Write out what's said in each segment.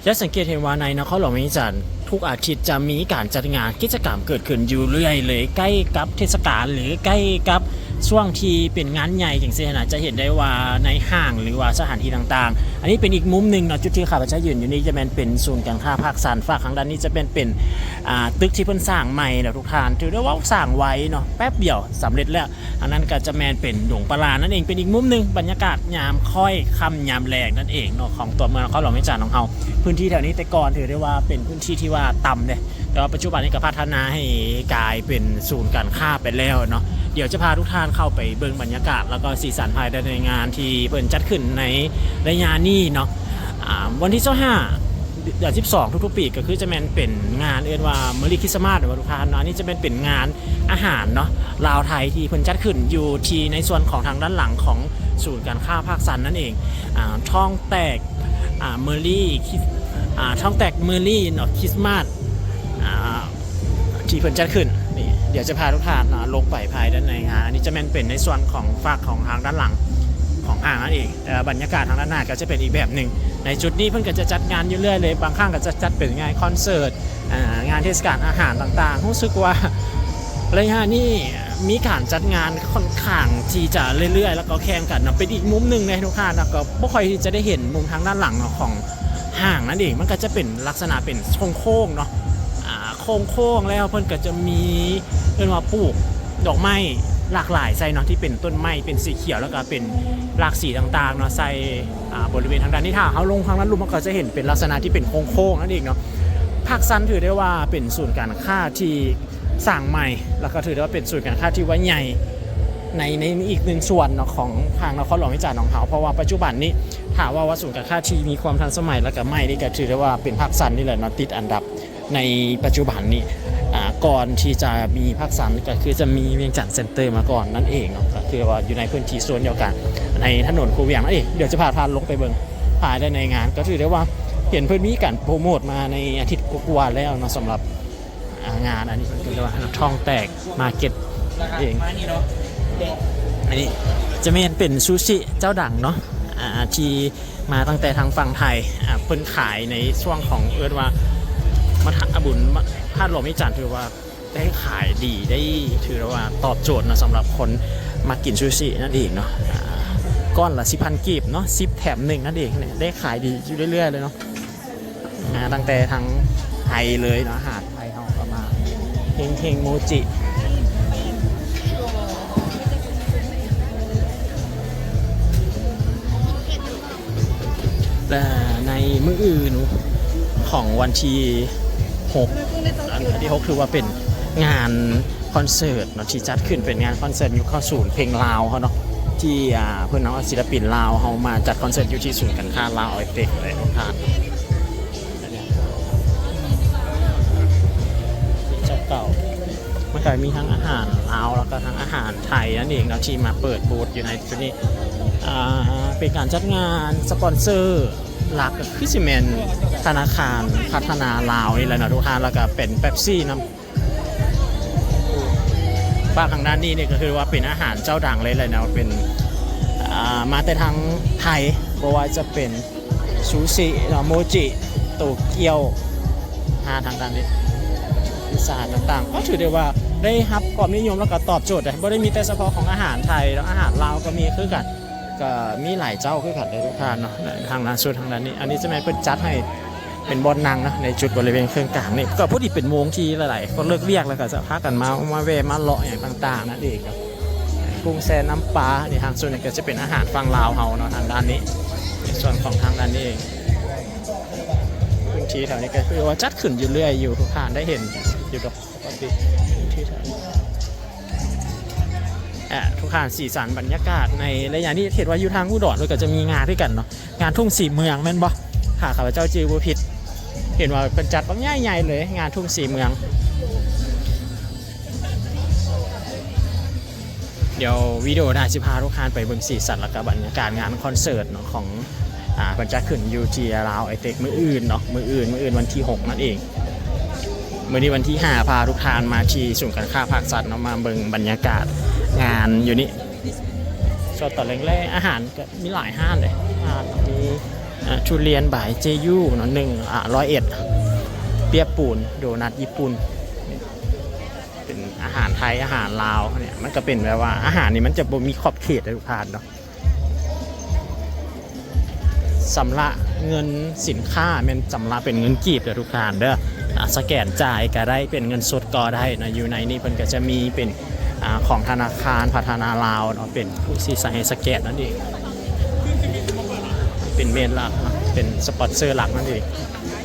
ຈະສັງເກດເຫັນວ່າໃນນະຄອນຫຼວງວຽງຈັນ ທຸກອາທິດຈະມີການຈັດງານກິດຈະກຳເກີດຂຶ້ນຢູ່ເລື້ອຍເລີຍ ໃກ້ກັບເທດສະການ ຫຼື ໃກ້ກັບຊ່ວງທີ່ເປັນງານໃຫຍ່ຈັ່ງຊີ້ນະ ຈະເຫັນໄດ້ວ່າໃນຫ້າງ ຫຼືວ່າສະຖານທີ່ຕ່າງໆ. ອັນນີ້ເປັນອີກມຸມໜຶ່ງເນາະ ຈຸດທີ່ຂ້າພະເຈົ້າຢືນຢູ່ນີ້ຈະແມ່ນເປັນສູນການຄ້າພາກສັນ ຟາກທາງດ້ານນີ້ຈະແມ່ນເປັນ ອ່າ ຕຶກທີ່ເພິ່ນສ້າງໃໝ່ແລ້ວທຸກທ່ານ ຖືໄດ້ວ່າສ້າງໄວເນາະ ແປັບດຽວສຳເລັດແລ້ວ. ອັນນັ້ນກໍຈະແມ່ນເປັນດົງປະຫຼານັ້ນເອງ ເປັນອີກມຸມໜຶ່ງ ບັນຍາກາດຍາມຄ້ອຍຄ່ຳຍາມແລງນັ້ນເອງເນາະ ຂອງຕົວເມືອງນະຄອນຫຼວງວຽງຈັນຂອງເຮົາ. ພື້ນທີ່ແຖວນີ້ແຕ່ກ່ອນຖືໄດ້ວ່າເປັນພື້ນທີ່ທີ່ວ່າຕ່ຳເດ້ ແຕ່ວ່າປັດຈຸບັນນີ້ກໍພັດທະນາໃຫ້ກາຍເປັນສູນການຄ້າໄປແລ້ວເນາະ. ດຽວຈະພາທຸກທ່ານເຂົ້າໄປເບິ່ງບັນຍາກາດ ແລ້ວກໍສີສັນພາຍໃນງານທີ່ເພິ່ນຈັດຂຶ້ນໃນໄລຍະນີ້ເນາະ. ອາ ວັນທີຊາວຫ້າ ເດືອນສິບສອງ ທຸກໆປີ ກໍຄືຈະແມ່ນເປັນງານເອີ້ນວ່າ Merry Christmas ເນາະທຸກທ່ານເນາະ. ອັນນີ້ຈະແມ່ນເປັນງານອາຫານເນາະ ລາວໄທ ທີ່ເພິ່ນຈັດຂຶ້ນຢູ່ທີ່ໃນສ່ວນຂອງທາງດ້ານຫຼັງຂອງສູນການຄ້າພາກສັນນັ້ນເອງ. ອາ ທ້ອງແຕກ ອາ Merry ອາ ທ້ອງແຕກ Merry ເນາະ Christmas ອາ ທີ່ເພິ່ນຈັດຂຶ້ນນີ້ ດຽວຈະພາທຸກທ່ານເນາະ ລົງໄປພາຍໃນງານ. ອັນນີ້ຈະແມ່ນເປັນໃນສ່ວນຂອງຟາກຂອງທາງດ້ານຫຼັງຂອງຫ້າງນັ້ນເອງ. ແຕ່ວ່າບັນຍາກາດທາງດ້ານໜ້າກໍຈະເປັນອີກແບບໜຶ່ງ. ໃນຈຸດນີ້ເພິ່ນກໍຈະຈັດງານຢູ່ເລື້ອຍເລີຍ ບາງຄັ້ງກໍຈະຈັດເປັນງານຄອນເສີດ ອາ ງານເທດສະການອາຫານຕ່າງໆ. ຮູ້ສຶກວ່າໄລຍະນີ້ມີການຈັດງານຂ້ອນຂ້າງທີ່ຈະເລື້ອຍໆ ແລ້ວກໍແຂ່ງກັນເນາະ ເປັນອີກມຸມໜຶ່ງໃນທຸກທ່ານເນາະ ກໍບໍ່ຄ່ອຍທີ່ຈະໄດ້ເຫັນມຸມທາງດ້ານຫຼັງເນາະຂອງຫ້າງນັ້ນເອງ. ມັນກໍຈະເປັນລັກສະນະເປັນໂຄ້ງໆເນາະ ອາ ໂຄ້ງໆ ແລ້ວເພິ່ນກໍຈະມີ ເອີ້ນວ່າປູກດອກໄມ້ຫຼາກຫຼາຍໃສ່ເນາະ ທີ່ເປັນຕົ້ນໄມ້ເປັນສີຂຽວ ແລ້ວກໍເປັນຫຼາກສີຕ່າງໆເນາະ ໃສ່ ອາ ບໍລິເວນທາງດ້ານນີ້. ຖ້າເຮົາລົງທາງດ້ານລຸ່ມ ເຮົາກໍຈະເຫັນເປັນລັກສະນະທີ່ເປັນໂຄ້ງໆນັ້ນເອງເນາະ. ພາກຊັນຖືໄດ້ວ່າເປັນສູນການຄ້າທີ່ສ້າງໃໝ່ ແລ້ວກໍຖືໄດ້ວ່າເປັນສູນການຄ້າທີ່ວ່າໃຫຍ່ໃນ ໃນອີກໜຶ່ງສ່ວນເນາະ ຂອງທາງນະຄອນຫຼວງວຽງຈັນຂອງເຮົາ ເພາະວ່າປັດຈຸບັນນີ້ ຖ້າເວົ້າວ່າສູນການຄ້າທີ່ມີຄວາມທັນສະໄໝ ແລ້ວກໍໃໝ່ນີ້ ກໍຖືໄດ້ວ່າເປັນພາກຊັນນີ້ແຫຼະເນາະ ຕິດອັນດັບ ໃນປັດຈຸບັນນີ້ ອາ ກ່ອນທີ່ຈະມີພາກຊັນ ກໍຄືຈະມີວຽງຈັນເຊັນເຕີມາກ່ອນນັ້ນເອງເນາະ ກໍຄືວ່າຢູ່ໃນພື້ນທີ່ໂຊນດຽວກັນ ໃນຖະໜົນຄູວຽງນັ້ນເອງ. ດຽວຈະພາທ່ານລົງໄປເບິ່ງພາຍໃນງານ ກໍຖືໄດ້ວ່າເຫັນເພິ່ນມີການໂປຣໂມດມາໃນອາທິດກວ່າໆແລ້ວເນາະ ສຳລັບ ອາ ງານອັນນີ້ເພິ່ນເອີ້ນວ່າທອງແຕກມາເກັດເອງ. ອັນນີ້ຈະແມ່ນເປັນຊູຊິເຈົ້າດັງເນາະ ອາ ທີ່ ມາຕັ້ງແຕ່ທາງຝັ່ງໄທ ອາ ເພິ່ນຂາຍໃນຊ່ວງຂອງເອີ້ນວ່າມາທະ ອາ ບຸນ ມາ ທາດຫຼວງວຽງຈັນ ຖືວ່າໄດ້ຂາຍດີ ໄດ້ ຖືໄດ້ວ່າຕອບໂຈດເນາະ ສຳລັບຄົນມັກກິນຊູຊິນັ້ນເອງເນາະ. ອາ ກ້ອນລະສິບພັນກີບເນາະ ສິບແຖມໜຶ່ງນັ້ນເອງ ໄດ້ຂາຍດີຢູ່ເລື້ອຍໆເລີຍເນາະ. ມາຕັ້ງແຕ່ທາງໄທເລີຍເນາະ ອາຫານໄທເຮົາກໍມາ ເຮັງເຮັງໂມຈິ. ແລະ ໃນມື້ອື່ນຂອງວັນທີຫົກ ອັນທີຫົກ ຖືວ່າເປັນງານຄອນເສີດເນາະ ທີ່ຈັດຂຶ້ນເປັນງານຄອນເສີດຍຸກເກົ້າສູນເພງລາວເຮົາເນາະ ທີ່ ອາ ເພິ່ນເອົາສິນລະປິນລາວເຮົາມາຈັດຄອນເສີດຢູ່ທີ່ສູນການຄ້າລາວໄອເຕັກເລີຍທຸກທ່ານ. ເຈົ້າເກົ່າ ມັນກໍມີທັງອາຫານລາວ ແລ້ວກໍທັງອາຫານໄທນັ້ນເອງເນາະ ທີ່ມາເປີດບູດຢູ່ໃນຈຸດນີ້. ອາ ເປັນການຈັດງານ ສະປອນເຊີຫຼັກກໍຄືຊິແມ່ນທະນາຄານພັດທະນາລາວນີ້ແຫຼະເນາະທຸກທ່ານ ແລ້ວກໍເປັນເປັບຊີນຳ. ຟາກທາງດ້ານນີ້ນີ້ກໍຄືວ່າເປັນອາຫານເຈົ້າດັງເລີຍແຫຼະເນາະ ເປັນ ອາ ມາແຕ່ທາງໄທ ບໍ່ວ່າຈະເປັນ ຊູຊິເນາະ ໂມຈິ ໂຕກຽວ ອາ ທາງດ້ານນີ້ ພິຊຊາຕ່າງໆ ກໍຖືໄດ້ວ່າໄດ້ຮັບຄວາມນິຍົມ ແລ້ວກໍຕອບໂຈດເດ້ ບໍ່ໄດ້ມີແຕ່ສະເພາະຂອງອາຫານໄທເນາະ ອາຫານລາວກໍມີຄືກັນ ກໍມີຫຼາຍເຈົ້າຄືກັນເດ້ທຸກທ່ານເນາະ. ທາງດ້ານສຸດທາງດ້ານນີ້ ອັນນີ້ຈະແມ່ນເພິ່ນຈັດໃຫ້ເປັນບ່ອນນັ່ງເນາະ ໃນຈຸດບໍລິເວນເຄິ່ງກາງນີ້ ກໍພໍດີເປັນໂມງທີ່ຫຼາຍໆຄົນເລີກວຽກ ແລ້ວກໍຈະພາກັນມາ ມາແວ່ມາເລາະຫຍັງຕ່າງໆນັ້ນເອງເນາະ. ກຸ້ງແຊ່ນ້ຳປາ ນີ້ທາງໂຊນນີ້ກໍຈະເປັນອາຫານຝັ່ງລາວເຮົາເນາະ ທາງດ້ານນີ້ ໃນສ່ວນຂອງທາງດ້ານນີ້ເອງ. ພື້ນທີ່ແຖວນີ້ກໍຄືວ່າຈັດຂຶ້ນຢູ່ເລື້ອຍຢູ່ ທຸກທ່ານໄດ້ເຫັນຢູ່ດອກ ປົກກະຕິພື້ນທີ່ແຖວນີ້. ອາ ທຸກທ່ານ ສີສັນບັນຍາກາດໃນໄລຍະນີ້ ເຫັນວ່າຢູ່ທາງອຸດອນເພິ່ນກໍຈະມີງານຄືກັນເນາະ ງານທົ່ງສີເມືອງແມ່ນບໍ່? ຖ້າຂ້າພະເຈົ້າຈື່ບໍ່ຜິດ ເຫັນວ່າເພິ່ນຈັດບັກໃຫຍ່ໆເລີຍ ງານທົ່ງສີເມືອງ. ດຽວວິດີໂອໜ້າຊິພາທຸກທ່ານໄປເບິ່ງສີສັນ ແລ້ວກໍບັນຍາກາດງານຄອນເສີດເນາະ ຂອງ ອາ ເພິ່ນຈັດຂຶ້ນຢູ່ທີ່ລາວໄອເຕັກມື້ອື່ນເນາະ ມື້ອື່ນ ມື້ອື່ນວັນທີຫົກນັ້ນເອງ. ມື້ນີ້ວັນທີຫ້າ ພາທຸກທ່ານມາທີ່ສູນການຄ້າພາກສັນເນາະ ມາເບິ່ງບັນຍາກາດງານຢູ່ນີ້. ຊ່ວງຕອນແລງໆ ອາຫານກໍມີຫຼາຍຮ້ານເດ້ ຮ້ານມີ ອ່າ ທຸລຽນບາຍເຈຢູເນາະ ໜຶ່ງ ອ່າ ຮ້ອຍເອັດ ເປຍກປູນ ໂດນັດຍີ່ປຸ່ນ ເປັນອາຫານໄທ ອາຫານລາວເນຍ ມັນກໍເປັນແບບວ່າ ອາຫານນີ້ມັນຈະບໍ່ມີຂອບເຂດໃຫ້ລູກຄ້າເນາະ. ຊຳລະເງິນສິນຄ້າແມ່ນຊຳລະເປັນເງິນກີບເດີທຸກທ່ານເດີ ອາ ສະແກນຈ່າຍກໍໄດ້ ເປັນເງິນສົດກໍໄດ້ເນາະ. ຢູ່ໃນນີ້ເພິ່ນກໍຈະມີເປັນ ອາ ຂອງທະນາຄານພັດທະນາລາວເນາະ ເປັນຜູ້ທີ່ໃຊ້ໃຫ້ສະແກນນັ້ນເອງ ເປັນເມນຫຼັກເນາະ ເປັນສະປອນເຊີຫຼັກນັ້ນເອງ.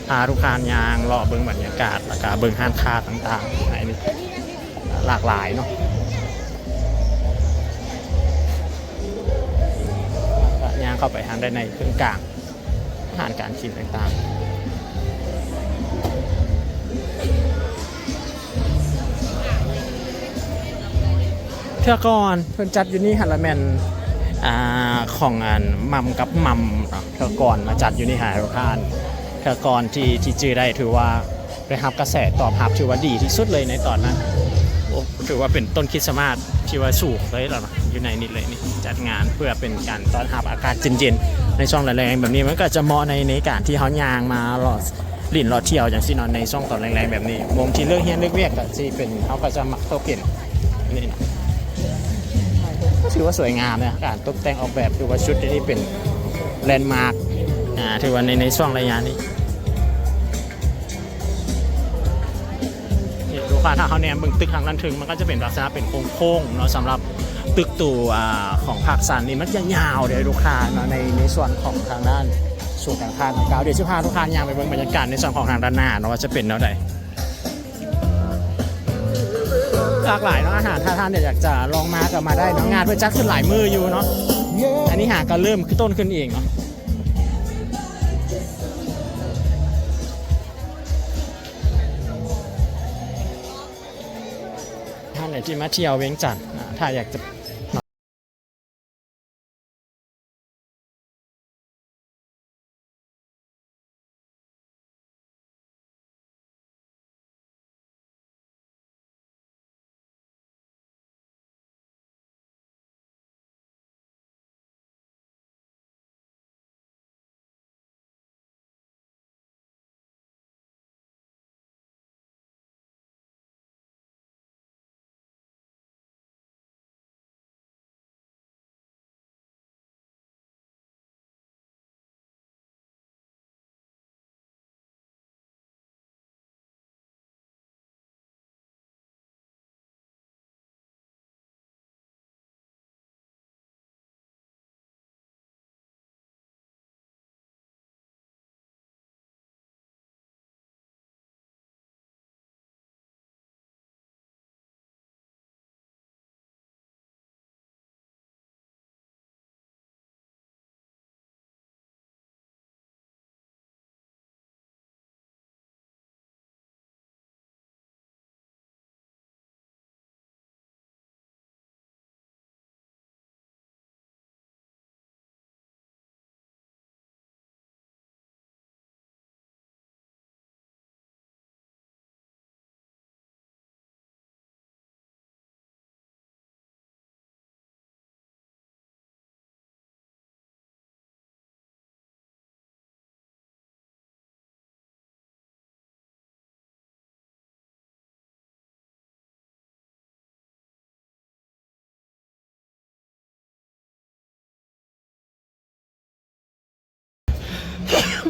ພາລູກຄ້າຍ່າງເລາະເບິ່ງບັນຍາກາດ ແລ້ວກໍເບິ່ງຮ້ານຄ້າຕ່າງໆ ໃນນີ້ຫຼາກຫຼາຍເນາະ. ຍ່າງເຂົ້າໄປທາງດ້ານໃນເຄິ່ງກາງ ອາຫານການກິນຕ່າງໆ. ເທື່ອກ່ອນເພິ່ນຈັດຢູ່ນີ້ຫັ້ນລະແມ່ນ ອ່າ ຂອງອັນໝ່ຳກັບໝ່ຳເນາະ ເທື່ອກ່ອນມາຈັດຢູ່ນີ້ຫາທຸກທ່ານ ເທື່ອກ່ອນທີ່ ທີ່ຈື່ໄດ້ ຖືວ່າໄດ້ຮັບກະແສຕອບຮັບ ຖືວ່າດີທີ່ສຸດເລີຍໃນຕອນນັ້ນ. ໂອ້ ຖືວ່າເປັນຕົ້ນຄຣິດສະມາດທີ່ວ່າສູງເລີຍລະເນາະ ຢູ່ໃນນີ້ເລີຍນີ້ ຈັດງານເພື່ອເປັນການຕ້ອນຮັບອາກາດເຢັນໆ ໃນຊ່ວງແລງໆແບບນີ້ ມັນກໍຈະເໝາະໃນ ໃນການທີ່ເຮົາຍ່າງມາເລາະ ຫຼິ້ນເລາະທ່ຽວຈັ່ງຊີ້ເນາະ ໃນຊ່ວງຕອນແລງໆແບບນີ້. ໂມງທີ່ເລີກຮຽນເລີກວຽກກໍຊິເປັນ ເຮົາກໍຈະມັກຕົກເຢັນນີ້ນະ. ກໍຖືວ່າສວຍງາມນະ ການຕົກແຕ່ງອອກແບບ ຖືວ່າຊຸດນີ້ເປັນແລນມາກ ອ່າ ຖືວ່າໃນ ໃນຊ່ວງໄລຍະນີ້ ນີ້ ລູກຄ້າ ຖ້າເຮົາແນມເບິ່ງຕຶກທາງດ້ານເທິງ ມັນກໍຈະເປັນລັກສະນະເປັນໂຄ້ງໆເນາະ ສຳລັບຕຶກໂຕ ອ່າ ຂອງພາກສັນນີ້ ມັນຈະຍາວເດ້ລູກຄ້າເນາະ ໃນ ໃນສ່ວນຂອງທາງດ້ານ ສູນການຄ້າດັ່ງກ່າວ. ດຽວຊິພາທຸກທ່ານຍ່າງໄປເບິ່ງບັນຍາກາດໃນສ່ວນຂອງທາງດ້ານໜ້າເນາະ ວ່າຈະເປັນແນວໃດ. ຫຼາກຫຼາຍເນາະ ອາຫານ ຖ້າທ່ານຢາກຈະລອງມາກໍມາໄດ້ເນາະ. ງານເພິ່ນຈັດຂຶ້ນຫຼາຍມື້ຢູ່ເນາະ ອັນນີ້ຫາກໍເລີ່ມຕົ້ນຂຶ້ນເອງເນາະ. ທ່ານໃດທີ່ມາທ່ຽວວຽງຈັນ ອ່າ ຖ້າຢາກຈະ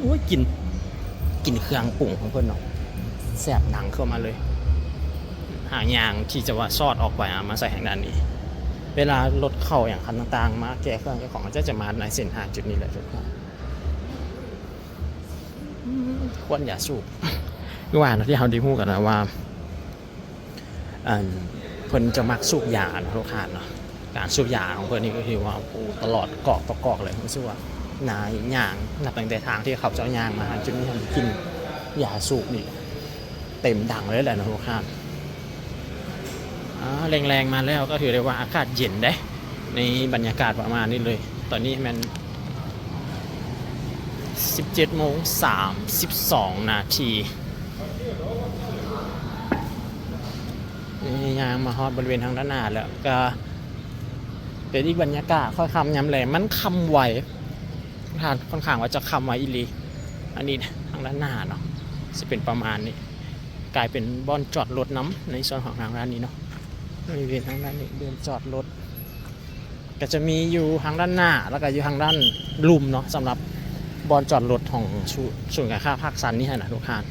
ໂອ້ຍ ກິ່ນ ກິ່ນເຄື່ອງປຸງຂອງເພິ່ນເນາະ ແສບໜັງເຂົ້າມາເລີຍ. ຫາງຢ່າງທີ່ຈະວ່າຊອດອອກໄປ ເອົາມາໃສ່ທາງດ້ານນີ້ ເວລາລົດເຂົ້າຫຍັງຄັນຕ່າງໆ ມາແກ່ເຄື່ອງແກ່ຂອງ ເຂົາເຈົ້າຈະມາໃນເສັ້ນທາງຈຸດນີ້ແຫຼະທຸກທ່ານ. ອືມ ຄວັນຢາສູບ ຄືວ່າເນາະ ທີ່ເຮົາໄດ້ຮູ້ກັນນະວ່າ ອັນ ເພິ່ນຈະມັກສູບຢາເນາະ ລູກຄ້າເນາະ. ການສູບຢາຂອງເພິ່ນນີ້ກໍຖືວ່າ ໂອ້ ຕະຫຼອດກອກຕໍ່ກອກເລີຍ. ຮູ້ສຶກວ່ານາຍຍ່າງ ນັບຕັ້ງແຕ່ທາງທີ່ເຂົາເຈົ້າຍ່າງມາຫາຈຸດນີ້ ກິ່ນຢາສູບນີ້ເຕັມດັງເລີຍແຫຼະເນາະ ລູກຄ້າ. ອ່າ ແລງໆມາແລ້ວກໍຖືໄດ້ວ່າອາກາດເຢັນເດ້ ໃນບັນຍາກາດປະມານນີ້ເລີຍ. ຕອນນີ້ແມ່ນສິບເຈັດໂມງສາມສິບສອງນາທີ. ນີ້ຍ່າງມາຮອດບໍລິເວນທາງດ້ານໜ້າແລ້ວ ກໍເປັນອີກບັນຍາກາດ. ຄ່ອຍຄ່ຳຍາມແລງ ມັນຄ່ຳໄວ ທ່ານ ຂ້ອນຂ້າງວ່າຈະຄ່ຳໄວອີ່ຫຼີ. ອັນນີ້ທາງດ້ານໜ້າເນາະ ຊິເປັນປະມານນີ້ ກາຍເປັນບ່ອນຈອດລົດນຳ ໃນສ່ວນຂອງທາງດ້ານນີ້ເນາະ. ບໍລິເວນທາງດ້ານນີ້ ບ່ອນຈອດລົດ ກໍຈະມີຢູ່ທາງດ້ານໜ້າ ແລ້ວກໍຢູ່ທາງດ້ານລຸ່ມເນາະ ສຳລັບບ່ອນຈອດລົດຂອງສູນ ສູນການຄ້າພາກຊັນນີ້ຫັ້ນນະທຸກທ່ານ.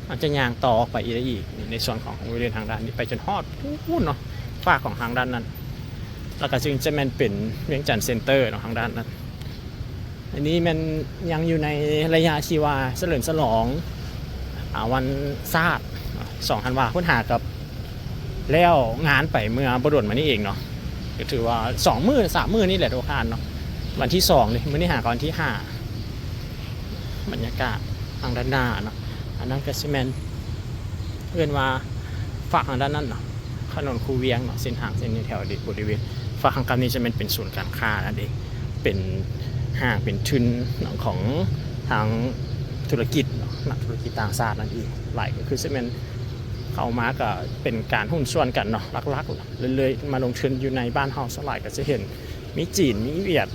ມັນຈະຍ່າງຕໍ່ອອກໄປອີກໄດ້ອີກ ໃນສ່ວນຂອງບໍລິເວນທາງດ້ານນີ້ ໄປຈົນຮອດພຸ້ນເນາະ ຟາກຂອງທາງດ້ານນັ້ນ ແລ້ວກໍຈຶ່ງຈະແມ່ນເປັນວຽງຈັນເຊັນເຕີເນາະ ທາງດ້ານນັ້ນ. ອັນນີ້ແມ່ນຍັງຢູ່ໃນໄລຍະທີ່ວ່າສະເຫຼີມສະຫຼອງ ອາ ວັນຊາດ ສອງທັນວາ ເພິ່ນຫາກັບແລ້ວງານໄປເມື່ອບໍ່ດົນມານີ້ເອງເນາະ ກໍຖືວ່າສອງມື້ສາມມື້ນີ້ແຫຼະທຸກທ່ານເນາະ. ວັນທີສອງນີ້ ມື້ນີ້ຫາກັບວັນທີຫ້າ ບັນຍາກາດທາງດ້ານໜ້າເນາະ ອັນນັ້ນກໍຊິແມ່ນ ເອີ້ນວ່າຟາກທາງດ້ານນັ້ນເນາະ ຖະໜົນຄູວຽງເນາະ ເສັ້ນທາງເສັ້ນນີ້ແຖວບໍລິເວນ ຟາກທາງກັບນີ້ຈະແມ່ນເປັນສູນການຄ້ານັ້ນເອງ ເປັນຫ້າງເປັນທຶນຂອງທາງທຸລະກິດເນາະ ນັກທຸລະກິດຕ່າງຊາດນັ້ນເອງ. ຫຼາຍກໍຄືຊິແມ່ນເຂົ້າມາກໍເປັນການຫຸ້ນສ່ວນກັນເນາະ ຫຼັກໆ ເລື້ອຍໆ ມາລົງທຶນຢູ່ໃນບ້ານເຮົາ ສ່ວນຫຼາຍກໍຈະເຫັນມີຈີນ ມີຫວຽດ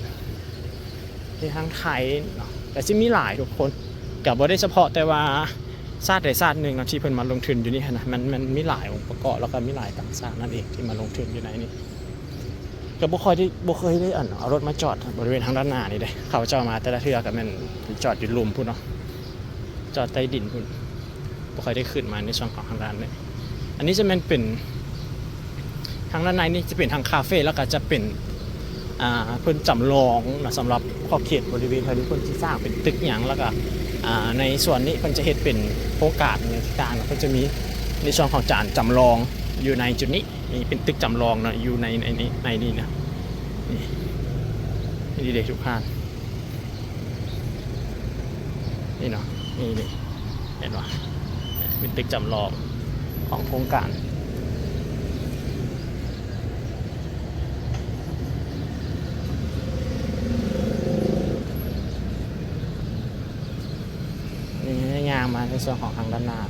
ມີທັງໄທເນາະ ກໍຊິມີຫຼາຍທຸກຄົນ ກໍບໍ່ໄດ້ສະເພາະແຕ່ວ່າຊາດໃດຊາດໜຶ່ງເນາະ ທີ່ເພິ່ນມາລົງທຶນຢູ່ນີ້ຫັ້ນນະ ມັນ ມັນມີຫຼາຍອົງປະກອບ ແລ້ວກໍມີຫຼາຍຕ່າງຊາດນັ້ນເອງທີ່ມາລົງທຶນຢູ່ໃນນີ້. ກໍບໍ່ຄ່ອຍໄດ້ ບໍ່ເຄີຍໄດ້ ອັນ ເອົາລົດມາຈອດບໍລິເວນທາງດ້ານໜ້ານີ້ເດ້ ຂ້າພະເຈົ້າມາແຕ່ລະເທື່ອກໍແມ່ນຈອດຢູ່ລຸ່ມພຸ້ນເນາະ ຈອດໃຕ້ດິນພຸ້ນ ບໍ່ຄ່ອຍໄດ້ຂຶ້ນມາໃນຊ່ວງຂອງທາງດ້ານນີ້. ອັນນີ້ຈະແມ່ນເປັນ ທາງດ້ານໃນນີ້ຈະເປັນທາງຄາເຟ ແລ້ວກໍຈະເປັນ ອ່າ ເພິ່ນຈຳລອງເນາະ ສຳລັບຂອບເຂດບໍລິເວນແຖວນີ້ ເພິ່ນຊິສ້າງເປັນຕຶກຫຍັງ ແລ້ວກໍ ອ່າ ໃນສ່ວນນີ້ເພິ່ນຈະເຮັດເປັນໂຄງການຫຍັງຕ່າງໆ ເພິ່ນຈະມີໃນສ່ວນຂອງຈານຈຳລອງຢູ່ໃນຈຸດນີ້ ນີ້ເປັນຕຶກຈຳລອງເນາະ ຢູ່ໃນ ໃນນີ້ ໃນນີ້ນະ ນີ້ ນີ້ເດ້ທຸກທ່ານ ນີ້ເນາະ ນີ້ ນີ້ ເຫັນບໍ່ ເປັນຕຶກຈຳລອງຂອງໂຄງການ ນີ້ ຍ່າງມາໃນສ່ວນຂອງທາງດ້ານໜ້າ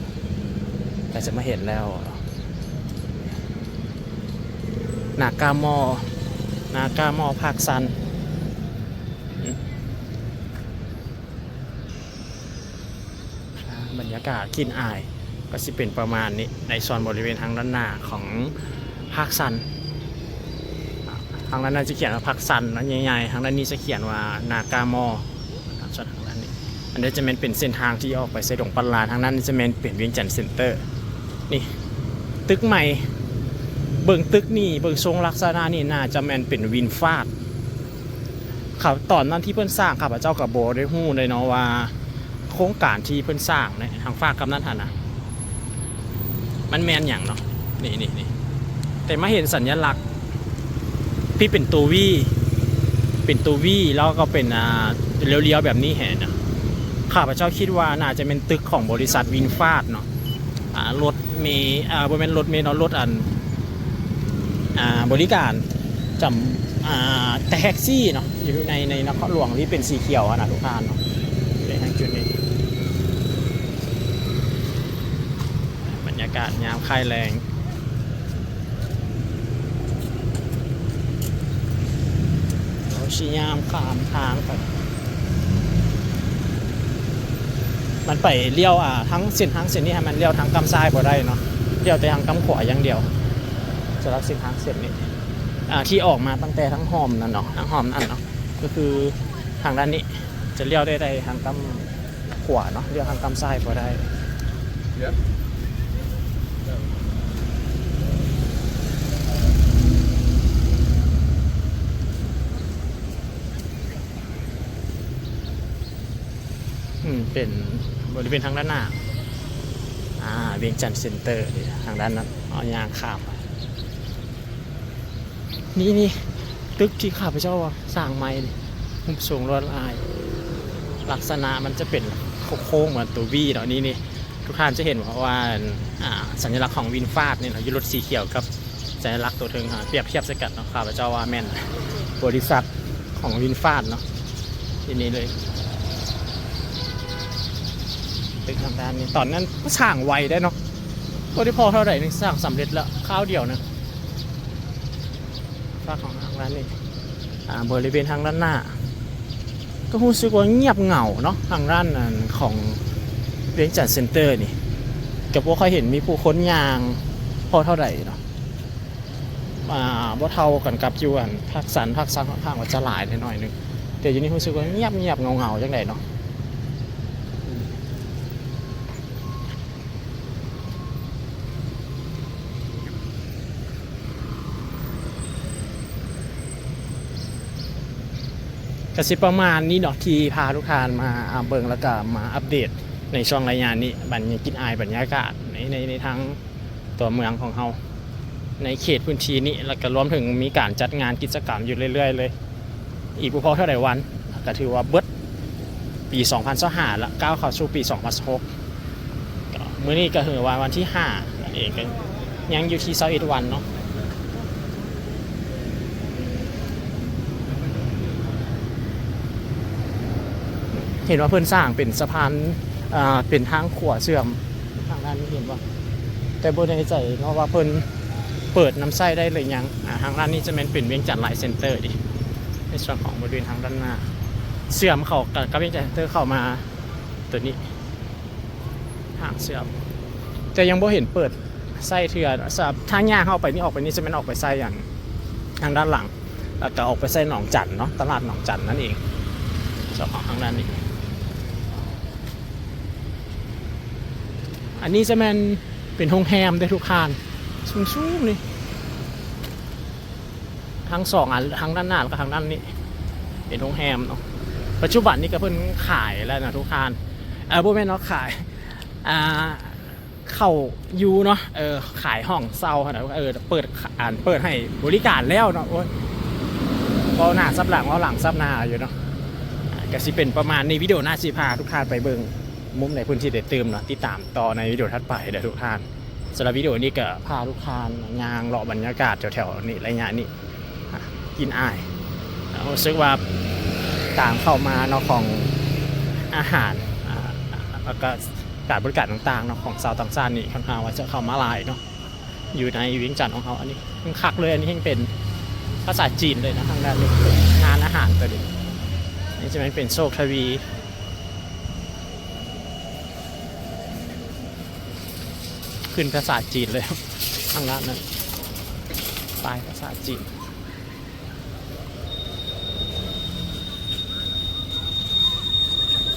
ກໍຈະມາເຫັນແລ້ວ ນາກາມໍ ນາກາມໍພາກຊັນ ບັນຍາກາດກິ່ນອາຍກໍຊິເປັນປະມານນີ້ ໃນສ່ວນບໍລິເວນທາງດ້ານໜ້າຂອງພາກຊັນ ທາງດ້ານນັ້ນຈະຂຽນວ່າພາກຊັນເນາະ ໃຫຍ່ໆ ທາງດ້ານນີ້ຈະຂຽນວ່ານາກາມໍ ສ່ວນທາງດ້ານນີ້ ອັນນີ້ຈະແມ່ນເປັນເສັ້ນທາງທີ່ອອກໄປໃສ່ດົງປັນລານ ທາງນັ້ນຈະແມ່ນເປັນວຽງຈັນເຊັນເຕີ ນີ້ ຕຶກໃໝ່ ເບິ່ງຕຶກນີ້ ເບິ່ງຊົງລັກສະນະນີ້ ໜ້າຈະແມ່ນເປັນວິນຟາດ ຄັບ ຕອນນັ້ນທີ່ເພິ່ນສ້າງ ຂ້າພະເຈົ້າກໍບໍ່ໄດ້ຮູ້ເລີຍເນາະວ່າ ໂຄງການທີ່ເພິ່ນສ້າງໃນທາງຟາກກັບນັ້ນຫັ້ນນະ ມັນແມ່ນຫຍັງເນາະ ນີ້ໆ ແຕ່ມາເຫັນສັນຍະລັກທີ່ເປັນຕົວ V ເປັນຕົວ V ແລ້ວກໍເປັນ ອ່າ ລຽວໆ ແບບນີ້ຫັ້ນນະ ຂ້າພະເຈົ້າຄິດວ່າໜ້າຈະແມ່ນຕຶກຂອງບໍລິສັດວິນຟາດເນາະ ອ່າ ລົດເມ ອ່າ ບໍ່ແມ່ນລົດເມເນາະ ລົດອັນ ອ່າ ບໍລິການຈຳ ອ່າ ແທັກຊີເນາະ ຢູ່ໃນ ໃນນະຄອນຫຼວງທີ່ເປັນສີຂຽວຫັ້ນນະທຸກທ່ານເນາະ ໃນທາງຈຸດນີ້ ບັນຍາກາດຍາມຄ້າຍແລງ ເຮົາຊິຍ່າງຂ້າມທາງໄປ ມັນໄປລ້ຽວ ອ່າ ທາງເສັ້ນທາງເສັ້ນນີ້ ໃຫ້ມັນລ້ຽວທາງກ້ຳຊ້າຍບໍ່ໄດ້ເນາະ ລ້ຽວແຕ່ທາງກ້ຳຂວາຢ່າງດຽວ ສຳລັບເສັ້ນທາງເສັ້ນນີ້ ອ່າ ທີ່ອອກມາຕັ້ງແຕ່ທາງຮ່ອມນັ້ນເນາະ ທາງຮ່ອມນັ້ນເນາະ ກໍຄືທາງດ້ານນີ້ຈະລ້ຽວໄດ້ ໄດ້ທາງກ້ຳຂວາເນາະ ລ້ຽວທາງກ້ຳຊ້າຍບໍ່ໄດ້. ອືມ ເປັນບໍລິເວນທາງດ້ານໜ້າ ອ່າ ວຽງຈັນເຊັນເຕີ ທາງດ້ານນັ້ນ ເຮົາຍ່າງຂ້າມມາ ນີ້ ນີ້ ຕຶກທີ່ຂ້າພະເຈົ້າວ່າສ້າງໃໝ່ນີ້ ຮູບຊົງລວດລາຍ ລັກສະນະມັນຈະເປັນໂຄ້ງໆ ເໝືອນຕົວ V ເນາະ ນີ້ ນີ້ ທຸກທ່ານຈະເຫັນວ່າ ວ່າ ອ່າ ສັນຍະລັກຂອງວິນຟາດນີ້ເນາະ ຢູ່ລົດສີຂຽວກັບ ສັນຍະລັກຕົວເທິງ ອ່າ ປຽບທຽບໃສ່ກັນເນາະ ຂ້າພະເຈົ້າວ່າແມ່ນບໍລິສັດຂອງວິນຟາດເນາະ ທີ່ນີ້ເລີຍ ຕຶກທາງດ້ານນີ້ ຕອນນັ້ນກໍສ້າງໄວໄດ໋ເນາະ ບໍ່ໄດ້ພໍເທົ່າໃດນີ້ ສ້າງສຳເລັດແລ້ວຄາວດຽວນະ ຟາກຂອງທາງດ້ານນີ້ ອ່າ ບໍລິເວນທາງດ້ານໜ້າ ກໍ ຮູ້ສຶກວ່າງຽບເຫງົາເນາະ ທາງດ້ານນັ້ນຂອງວຽງຈັນເຊັນເຕີນີ້ ກໍບໍ່ຄ່ອຍເຫັນມີຜູ້ຄົນຍ່າງພໍເທົ່າໃດເນາະ. ອ່າ ບໍ່ເທົ່າກັນກັບຢູ່ອັນພາກສັນ ພາກສັນຂ້ອນຂ້າງວ່າຈະຫຼາຍແດ່ໜ້ອຍໜຶ່ງ ແຕ່ຢູ່ນີ້ຮູ້ສຶກວ່າງຽບໆ ເຫງົາໆ ຈັ່ງໃດເນາະ. ກະຊິປະມານນີ້ເນາະ ທີ່ພາທຸກທ່ານມາ ອ່າ ເບິ່ງ ແລ້ວກະມາອັບເດດໃນຊ່ວງໄລຍະນີ້ ບັນຍາ ກິ່ນອາຍບັນຍາກາດໃນ ໃນ ໃນທາງຕົວເມືອງຂອງເຮົາ ໃນເຂດພື້ນທີ່ນີ້ ແລ້ວກະລວມເຖິງມີການຈັດງານກິດຈະກຳຢູ່ເລື້ອຍໆ ເລີຍ. ອີກບໍ່ພໍເທົ່າໃດວັນ ກະຖືວ່າເບິດປີສອງພັນຊາວຫ້າ ລະກ້າວເຂົ້າສູ່ປີສອງພັນຊາວຫົກ ກະມື້ນີ້ກະຖືວ່າວັນທີຫ້ານັ້ນເອງ ກະຍັງຢູ່ທີ່ຊາວເອັດວັນເນາະ. ເຫັນວ່າເພິ່ນສ້າງເປັນສະພານ ເປັນທາງຂົວເຊື່ອມ ທາງດ້ານນີ້ເຫັນບໍ່ ແຕ່ບໍ່ແນ່ໃຈເນາະວ່າເພິ່ນເປີດນຳໃຊ້ໄດ້ຫຼືຍັງ. ອາ ທາງດ້ານນີ້ຈະແມ່ນເປັນວຽງຈັນລາຍເຊັນເຕີເດ ໃນສ່ວນຂອງບໍລິເວນທາງດ້ານໜ້າ ເຊື່ອມເຂົ້າກັບ ກັບວຽງຈັນເຊັນເຕີເຂົ້າມາ ໂຕນີ້ ທາງເຊື່ອມ ແຕ່ຍັງບໍ່ເຫັນເປີດໃຊ້ເທື່ອ. ສະ ທາງຍ່າງເຂົ້າໄປນີ້ ອອກໄປນີ້ ຈະແມ່ນອອກໄປໃສ່ອັນ ທາງດ້ານຫຼັງ ແລ້ວກະອອກໄປໃສ່ໜອງຈັນເນາະ ຕະຫຼາດໜອງຈັນນັ້ນເອງ ສອງທາງດ້ານນີ້. ອັນນີ້ຈະແມ່ນເປັນໂຮງແຮມເດ້ທຸກທ່ານ ສູງໆ ນີ້ ທັງສອງອັນ ທັງດ້ານໜ້າ ແລ້ວກະທາງດ້ານນີ້ ເປັນໂຮງແຮມເນາະ. ປັດຈຸບັນນີ້ກະເພິ່ນຂາຍແລ້ວນະທຸກທ່ານ ເອີ ບໍ່ແມ່ນເນາະ ຂາຍ ອ່າ ເຂົ້າຢູ່ເນາະ ເອີ ຂາຍຫ້ອງເຊົ່າຫັ້ນນະ ເອີ ເປີດ ອັນ ເປີດໃຫ້ບໍລິການແລ້ວເນາະ. ໂອ້ຍ ເວົ້າໜ້າສັບຫຼັງ ເວົ້າຫຼັງສັບໜ້າຢູ່ເນາະ. ກະຊິເປັນປະມານນີ້ ວິດີໂອໜ້າຊິພາທຸກທ່ານໄປເບິ່ງມຸມໃດເພິ່ນຊິໄດ້ຕື່ມເນາະ ຕິດຕາມຕໍ່ໃນວິດີໂອຖັດໄປເດີທຸກທ່ານ. ສຳລັບວິດີໂອນີ້ກະພາທຸກທ່ານຍ່າງເລາະບັນຍາກາດແຖວໆ ນີ້ ໄລຍະນີ້ ອ່າ ກິ່ນອາຍ ຮູ້ສຶກວ່າການເຂົ້າມາເນາະ ຂອງອາຫານ ອ່າ ແລ້ວກະການບໍລິການຕ່າງໆ ເນາະ ຂອງຊາວຕ່າງຊາດນີ້ ຂ້ອນຂ້າງວ່າຈະເຂົ້າມາຫຼາຍເນາະ ຢູ່ໃນວຽງຈັນຂອງເຮົາ. ອັນນີ້ຄັກເລີຍ ອັນນີ້ແຮ່ງເປັນພາສາຈີນເລີຍນະ ທາງດ້ານນີ້ ຮ້ານອາຫານໂຕນີ້. ນີ້ຈະແມ່ນເປັນໂຊກທະວີ ຂຶ້ນພາສາຈີນເລີຍ ທາງດ້ານນັ້ນ ປ້າຍພາສາຈີນ.